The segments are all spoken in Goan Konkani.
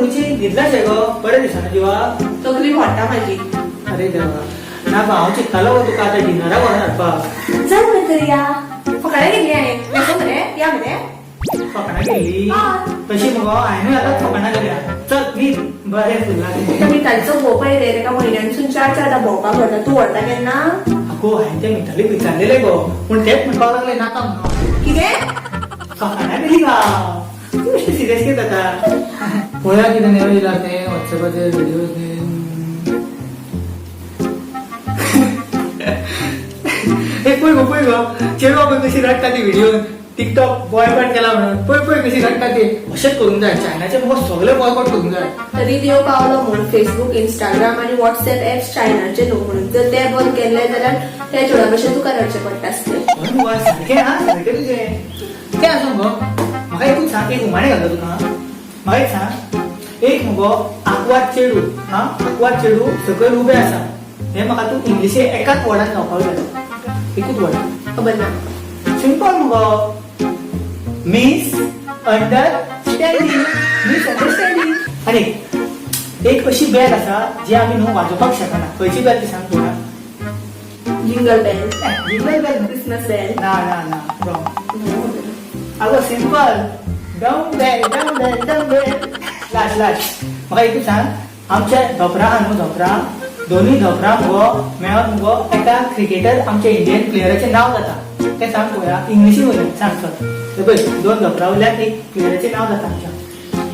रुची न्हिदलाशें गो बरें दिसना जिवाक. तकली फोडटा म्हाजी. अरे देवा, ना बा, हांव चिंत्तालो गो तुका आतां डिनराक व्हरोन हाडपाक. चल मरे तर या. फकाणां केल्ली हांवें. येता मरे, या मरे. फकाणां केल्ली? हय. तशी मगो हांवेंनूय आतांच फकाणां केल्या. चल न्हीद बरें फुल्लां. त्या मितालीचो घोव पळय रे, ताका म्हयन्यानसून चार चारदां भोंवपाक व्हरता. तूं व्हरता केन्ना? आगो, हांवें त्या मितालीक विचारलेलें गो, पूण तेंच म्हणपाक लागलें नाका म्हणून. कितें? फकाणां केली गा. तूं बेश्टें सिरियस कितें जाता? पळया कितें नवें येयलां तें वॉट्सॅपाचेर व्हिडियोज बीन. हे पळय गो, पळय गो, चेडवा पळय कशी रडटा ती व्हिडिओ. टिकटॉक बॉयकॉट केला म्हणून पळय पळय कशी रडटा ती. अशेंच करूंक जाय, चायनाचे मुगो सगळे बॉयकॉट करूंक जाय. तरी देव पावलो म्हूण फेसबूक, इंस्टाग्राम आनी वॉट्सएप एप्स चायनाचे न्हू म्हणून. जर ते बंद केल्ले जाल्यार त्या चेडवा भशेन तुका रडचें पडटा आसलें. हय मुगो, सारकें हा, सारकें तुजें. तें आसूं गो, म्हाका एकूच सांग, एक उमाणें घालता तुका. म्हाका एक सांग, एक मुगो आंकवार चेडू, हा, आंकवार चेडू सकयल उबें आसा, हें म्हाका तूं इंग्लिशे एकाच वर्डान सांगपाक जाय, एकूच वर्डान. खबर ना. सिंपल मुगो, मिस अंडरस्टँडींग, मिस अंडरस्टँडींग. आनी एक अशी बेल आसा जी आमी न्हू वाजोवपाक शकना, खंयची बेल ती सांग तुका. Jingle bell. Jingle bell न्हू. क्रिसमस बेल. ना ना ना, रॉंग. आगो सिंपल, डम बेल, डम बेल, डम बेल. लास्ट लास्ट, म्हाका एकूच सांग, आमच्या धोपरां आहा न्हू धोपरां, दोनूय धोपरां मुगो मेळोन मुगो एका क्रिकेटर आमच्या इंडियन प्लेयराचें नांव जाता, तें सांग पळोवया. इंग्लिशीन उलय, सांग चल. हे पळय, दोन धोपरां वयल्यान एक प्लेयराचें नांव जाता, आमच्या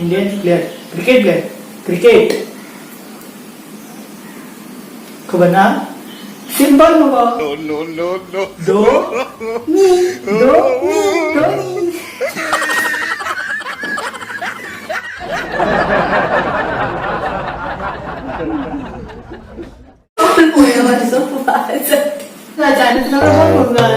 Indian player, cricket player, cricket. खबर ना? सिंपल मुगो. No, no, no, no. दो नी, दो नी, धोनी. मातसो. चायनाचं सगळं बंद करूंक जाय.